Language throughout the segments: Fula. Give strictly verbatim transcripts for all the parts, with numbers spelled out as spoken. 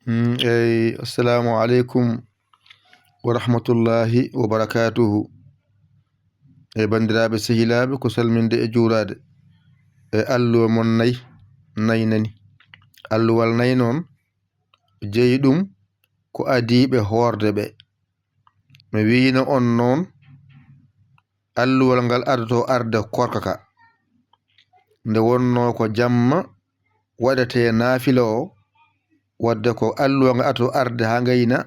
Mm, eyi, assalamu aleykum wa rahmatullahi wa barakatuhu. E banndiraaɓe sehilaaɓe, ko salminde e juuraade. E alluwa mon nay, nay nani. Alluwal nay noon, jeyi ɗum ko adiiɓe hoorde ɓe. Mi wiyno on noon, alluwal ngal adoto arde korka ka. Nde wonno ko jamma waɗetee naafila o, wadde ko alluwal ngal adoto arde haa ngayna,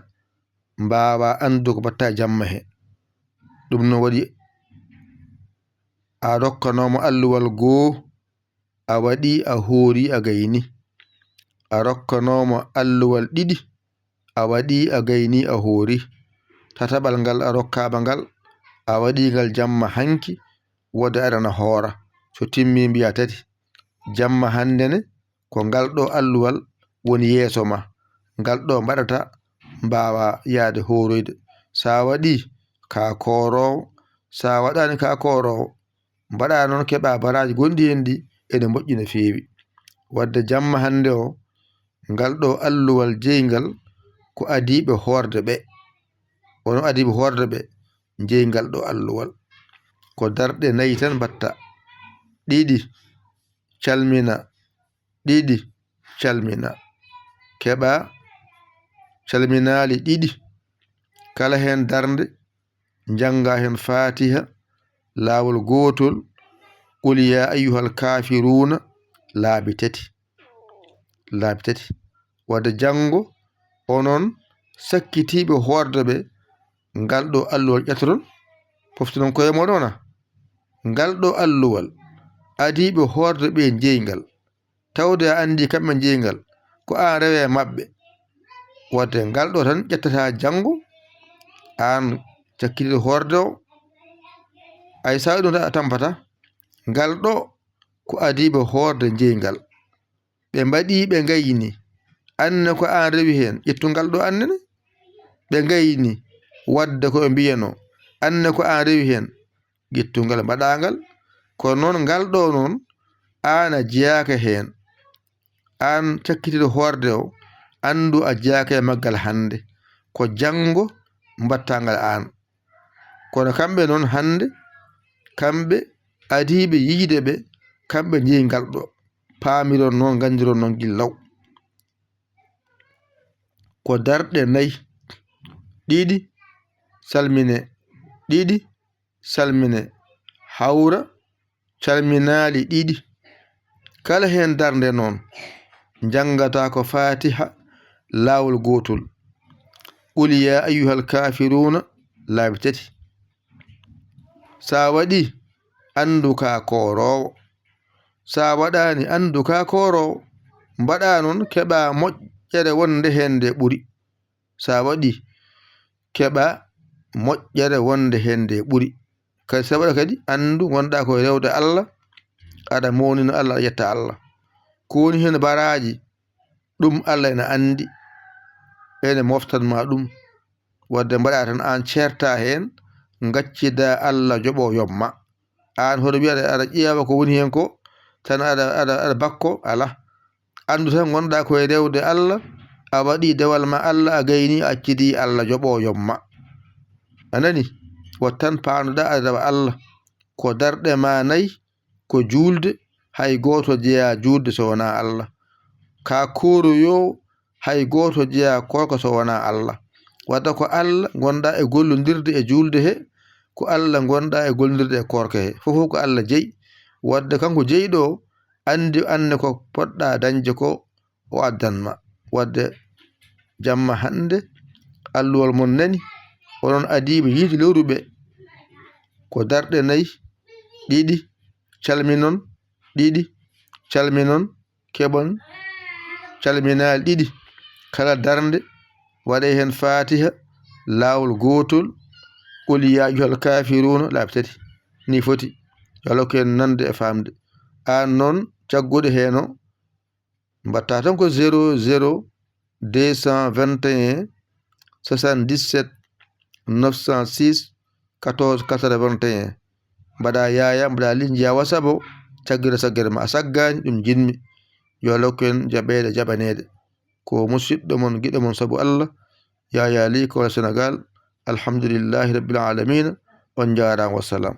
mbaawa anndude ko mbaɗta jamma he. Ɗum no waɗi a rokkanooma alluwal goo, a waɗi a hoori a gayni. A rokkanooma alluwal ɗiɗi, a waɗi a gayni a hoori. Tataɓal ngal a rokkaama ngal, a waɗi ngal jamma hanki, wodde aɗa na hoora. So timmi mbiya tati. Jamma hannde ne, ko ngal ɗo alluwal woni yeeso ma. Ngal ɗo mbaɗata mbaawa yaade hooroyde. Sa waɗi ka kooroowo, sa waɗaani ka kooroowo. Mbaɗa noon keɓa baraaji gonɗi heen ɗi ene moƴƴi no feewi. Wadde jamma hannde o, ngal ɗo alluwal jeyngal ko adiiɓe hoorde ɓe. Ono adiiɓe hoorde ɓe jeyi ngal ɗo alluwal. Ko darɗe nayi tan mbatta. Ɗiɗi, calmina. Ɗiɗi, calmina. Keɓa calminaali ɗiɗi. Kala heen darnde, njannga heen Faatiha, laawol gootol, Qul yaa ayyuhal kaafiruuna, laabi tati. Laabi tati. Wadde janngo, onon sakkitiiɓe hoorde ɓe, ngal ɗo alluwal ƴettoton, poftonon koye mooɗon wona. Ngal ɗo alluwal, adiiɓe hoorde ɓe njeyi ngal. Tawde a anndi kamɓe njeyi ngal, ko aan rewe e maɓɓe. Wadde ngal ɗo tan ƴettata janngo, aan cakkitiiɗo hoorde o. Ay sa ɗum tan a tampata. Ngal ɗo ko adiiɓe hoorde njeyi ngal. Ɓe mbaɗi, ɓe ngayni. Anne ko aan rewi heen, ƴettu ngal ɗo anne ne. Ɓe ngayni, wadde ko ɓe mbiyano. Anne ko aan rewi heen, ƴettu ngal mbaɗa ngal. Kono noon ngal ɗo noon, aan a jeyaaka heen. Aan cakkitiiɗo hoorde o, anndu a jeyaaka e maggal hannde. Ko janngo mbaɗta ngal aan. Kono kamɓe noon hannde, kamɓe adiiɓe yiyde ɓe, kamɓe njeyi ngal ɗo. Paamiron noon, nganndiron noon gila law. Ko darɗe nayi, ɗiɗi, salmine, ɗiɗi, salmine, hawra, calminaali ɗiɗi. Kala heen darnde noon, njanngata ko Faatiha laawol gootol. Qul yaa ayyuhal kaafiruuna laabi tati. Sa waɗi, anndu ka kooroowo. Sa waɗaani, anndu ka kooroowo. Mbaɗa noon, keɓa moƴƴere wonde heen nde ɓuri. Sa waɗi, keɓa moƴƴere wonde heen nde ɓuri. Kadi sa waɗa kadi, anndu ngonɗa ko e rewde Allah, aɗa mawnina Allah, aɗa yetta Allah. Ko woni heen baraaji, ɗum Allah ene anndi, ene moftan ma ɗum. Wadde mbaɗa tan aan ceerta heen, ngaccida Allah joɓo yomma. Aan hoto wiya aɗa, aɗa ƴeewa ko woni heen ko, tan aɗa, aɗa, aɗa bakko, alaa. Anndu tan ngonɗa ko e rewde Allah, a waɗi dewal ma Allah, a gayni, a accidi Allah joɓo yomma. A nani? Wat tan paanduɗa aɗa rewa Allah. Ko darɗe ma nayi, ko juulde, hay gooto jeyaa juulde so wonaa Allah. Ka kooroyoowo, hay gooto jeyaa koorka so wonaa Allah. Wadde ko Allah ngonɗa e gollondirde e juulde he, ko Allah ngonɗa e gollondirde e koorka he. Fof fof ko Allah jeyi. Wadde kanko jeyiɗo o, anndi anne ko poɗɗa dañde ko o addan ma. Wadde jamma hannde, alluwal mon nani, onon adiiɓe yiide lewru ɓe. Ko darɗe nayi, ɗiɗi, calminon, ɗiɗi, calminon, keɓon calminaali ɗiɗi. Kala darnde, waɗee heen Faatiha laawol gootol, Qul yaa ayyuhal kaafiruuna laabi tati. Ni foti. Yo Allah hokku en nande e faamde. Aan noon, cagguɗo heen o, mbaɗta tan ko zéro zéro deux cent vingt et un soixante-dix-sept neuf cent six quatorze quatre-vingt-un. Mbaɗa yaaya, mbaɗa ligne, njiya WhatsApp o, caggira saggere ma. A saggaani, ɗum njiɗmi. Yo Allah hokku en jaɓeede, jaɓaneede. ko musiɗɗo mon, giɗo mon sabu Allah, Yaya Ly, Kole Sénégal. Alhamdulillahi Rabbil Alamina. On njaaraama, wassalam.